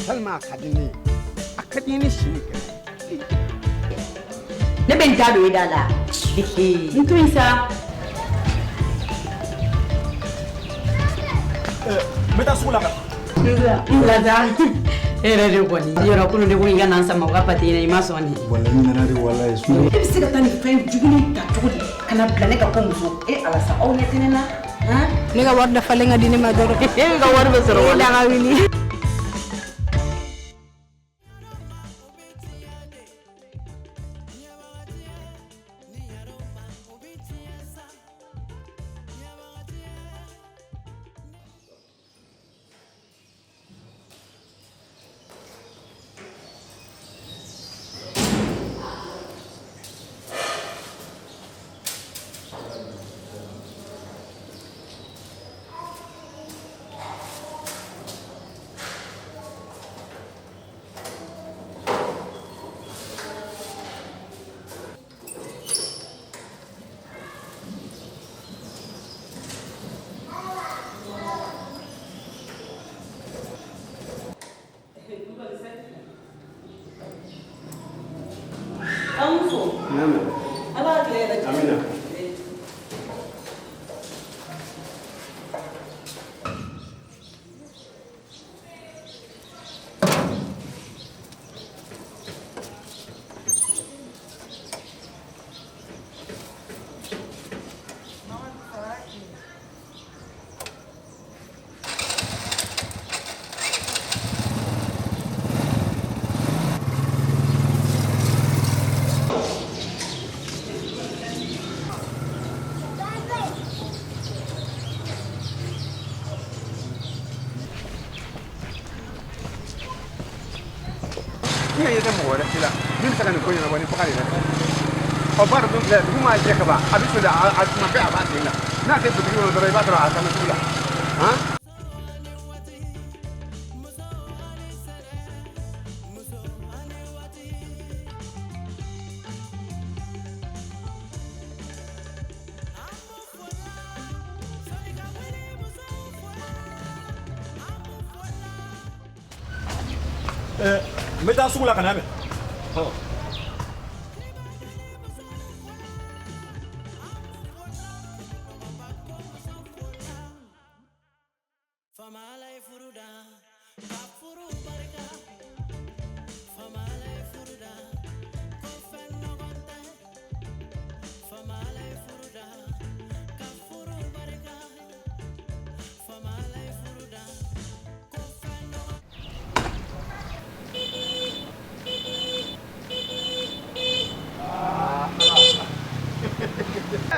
Tellement a ka di ne ye, a ka di n ye ni si ni kɛnɛ. Ne bɛ n da don e da la. N to yen sa. N bɛ taa sugu la ka N bila sa. E yɛrɛ de kɔni. Yɔrɔ kunun de ko i ka na n sama u ka pate in na, i ma sɔn de. Walayi n nana de, walayi. E bɛ se ka taa nin fɛn jugu ta cogo di ka na bila ne ka ko muso? E Ala sa, aw ɲɛ tɛ ne na. Ne ka wari dafalen ka di ne ma dɔrɔn. E ka wari bɛ sɔrɔ. E da ka wuli. Amina. N yɛrɛ tɛ mɔgɔ wɛrɛ si la min bɛ se ka nin ko ɲɛnabɔ ni Bakari yɛrɛ tɛ. Ɔ, Bakari dun filɛ, dugu maa jɛ ka ban, a bɛ soli a tuma bɛɛ a b'a sen na. N'a tɛ butigi kɔnɔ dɔrɔn, i b'a sɔrɔ a taama sugu la. Han. N bɛ taa sugu la ka na mɛn.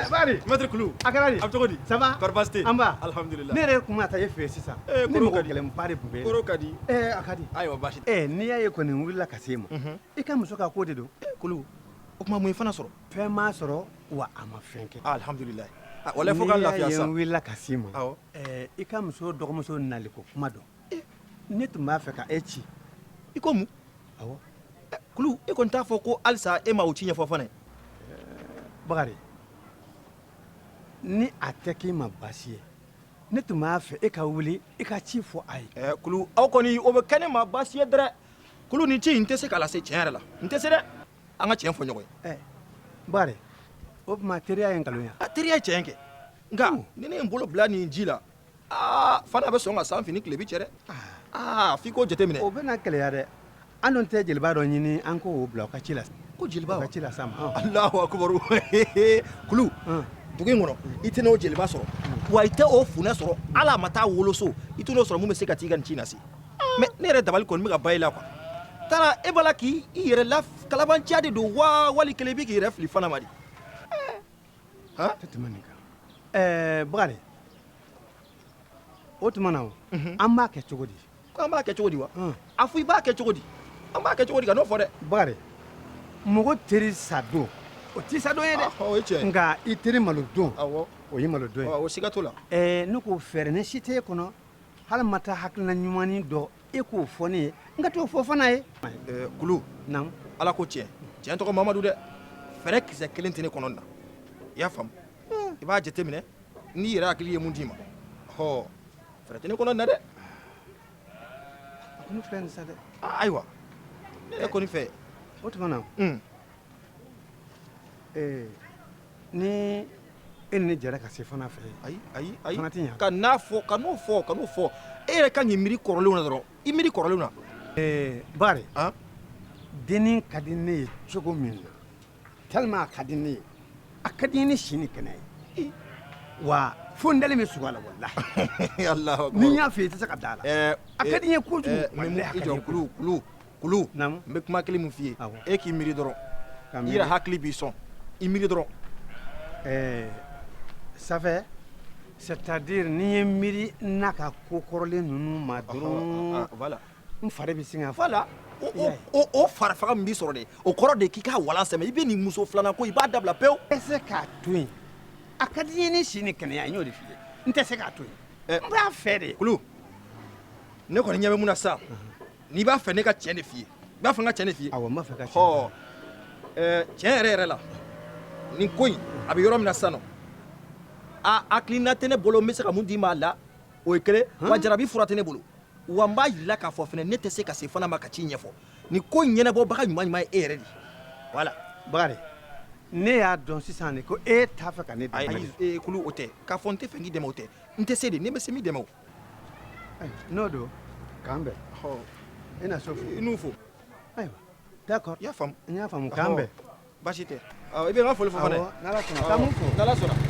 Bari. Maître Kulu. A kɛra di? A bɛ cogo di? Ça va? Kɔri baasi tɛ yen? An ba. Alhamdulillah. Ne yɛrɛ kun bɛna taa e fɛ yen sisan. Eh, Ne koro mɔgɔ ka di. gɛlɛnba de tun bɛ yen. Koro ka di. Eh, a ka di. Ayiwa, baasi tɛ. Eh, n'i y'a ye kɔni n wulila ka se e ma. I ka muso ka ko de don. Kulu, o tuma mun ye fana sɔrɔ? Fɛn m'a sɔrɔ wa a ma fɛn kɛ. Alhamdulillah. Ah, walayi fo ka n lafiya N'i y'a ye sa. n wulila ka se i ma. Awɔ. Eh, i ka muso dɔgɔmuso nali ko kuma dɔn. Ne tun b'a fɛ ka e ci. I ko mun? Awɔ. Kulu, e kɔni t'a fɔ ko halisa e ma o ci ɲɛfɔ fana ye? Bakari, ni a tɛ k'i ma baasi ye, ne tun b'a fɛ e ka wuli i ka ci fɔ a ye. Kulu, aw kɔni o bɛ kɛ ne ma baasi ye dɛrɛ. Kulu, nin ci in n tɛ se k'a lase tiɲɛ yɛrɛ la. N tɛ se dɛ. An ka tiɲɛ fɔ ɲɔgɔn ye. Bakari, o tuma teriya ye nkalon ye? A teriya ye tiɲɛ kɛ. Nka ni ne ye n bolo bila nin ji la, aa, Fana bɛ sɔn ka san fini tile bi cɛ dɛ. Aa, f'i k'o jateminɛ. O bɛna gɛlɛya dɛ. An dun tɛ jeliba dɔ ɲini an k'o bila o ka ci la. Ko jeliba O ka ci la sa ma. Alahu akubaru. Kulu, dugu in kɔnɔ, i tɛna o jeliba sɔrɔ. Wa i tɛ o funɛ sɔrɔ. Hali a ma taa woloso, i tɛn'o sɔrɔ mun bɛ se ka t'i ka nin ci lase. Mais ne yɛrɛ dabali kɔni bɛ ka ban e la quoi. Taara e b'a la k'i yɛrɛ la kalabanciya de don wa wali kelen i bɛ k'i yɛrɛ fili Fana ma de. Han? Tɛ tɛmɛ nin kan. Bakari, o tuma na o, an b'a kɛ cogo di? Ko an b'a kɛ cogo di wa? A fɔ i b'a kɛ cogo di? An b'a kɛ cogo di ka n'o fɔ dɛ. Bakari, mɔgɔ teri sa don, o t'i sa don ye dɛ. O ye tiɲɛ ye. Nka i teri malo don, Awɔ. o ye malo don ye. O siga t'o la. Ne ko fɛɛrɛ ni si t'e kɔnɔ, hali ma taa hakilina ɲumannin dɔ, e k'o fɔ ne ye, n ka t'o fɔ Fana ye. Kulu. Naamu. Ala ko tiɲɛ. Tiɲɛ tɔgɔ Mamadu dɛ. Fɛɛrɛ kisɛ kelen tɛ ne kɔnɔ nin na. I y'a faamu? I b'a jateminɛ n'i yɛrɛ hakili ye mun d'i ma. Ɔhɔ, fɛɛrɛ tɛ ne kɔnɔ nin na dɛ. Kɔni filɛ nin sa dɛ. Ayiwa, ne yɛrɛ kɔni fɛ. O tuma na, ni e ni ne jɛra ka se Fana fɛ yen. Ayi, ayi, ayi. Fana tɛ ɲa. Ka n'a fɔ, ka n'o fɔ, ka n'o fɔ. E yɛrɛ kan k'i miiri kɔrɔlenw na dɔrɔn, i miiri kɔrɔlenw na. Bari han, dennin ka di ne ye cogo min na, tellement a ka di ne ye, a ka di n ye ni si ni kɛnɛ ye, wa fo n dalen bɛ sugo a la, walahi. Alahu akubar. Ni n y'a f'i ye, i tɛ se ka da a la. A ka di n ye kojugu. Mɛ walahi, a i ka di n jɔ ye. Kulu, kulu, kulu. Naamu. N bɛ kuma kelen min f'i ye, Awɔ. e k'i miiri dɔrɔn. Ka I miiri. yɛrɛ hakili b'i sɔn, i miiri dɔrɔn. Ça fait, c'est-à-dire ni n ye miiri n'a ka ko kɔrɔlen ninnu ma dɔrɔn, Voilà. n fari bɛ sin ka Voilà. O fara faga min b'i sɔrɔ dɛ, o kɔrɔ de k'i ka walan sɛmɛ, i bɛ nin muso filanan ko, i b'a dabila pewu. N tɛ se k'a to yen. A ka di n ye ni si ni kɛnɛya, n y'o de f'i ye, n tɛ se k'a to yen, n b'a fɛ de. Kulu, ne kɔni ɲɛ bɛ mun na sisan, n'i b'a fɛ ne ka tiɲɛ de f'i ye, i b'a fɛ n ka tiɲɛ de f'i ye? Awɔ, n b'a fɛ ka tiɲɛ. Hɔ, tiɲɛ yɛrɛ yɛrɛ la, nin ko in a bɛ yɔrɔ min na sisan nɔ, a hakilina tɛ ne bolo n bɛ se ka mun d'i ma a la, o ye kelen wa jarabi fura tɛ ne bolo, wa n b'a yir'i la k'a fɔ fɛnɛ, ne tɛ se ka se Fana ma ka ci ɲɛfɔ. Nin ko in ɲɛnabɔbaga ɲuman ɲuman ye e yɛrɛ de ye, voilà. Bakari, ne y'a dɔn sisan de ko e t'a fɛ ka ne dɛmɛ. Ayi, kulu, o tɛ k'a fɔ n tɛ fɛ k'i dɛmɛ, o tɛ, n tɛ se de. Ne bɛ se min dɛmɛ o. N'o don, k'an bɛn. Ɔ. E na so fo. I n'u fo. Ayiwa, d'accord. I y'a faamu. N y'a faamu, k'an bɛn. Baasi tɛ. I bɛ n ka foli fɔ fana. Awɔ, n'Ala sɔnna. K'an m'u fo. N'Ala sɔnna.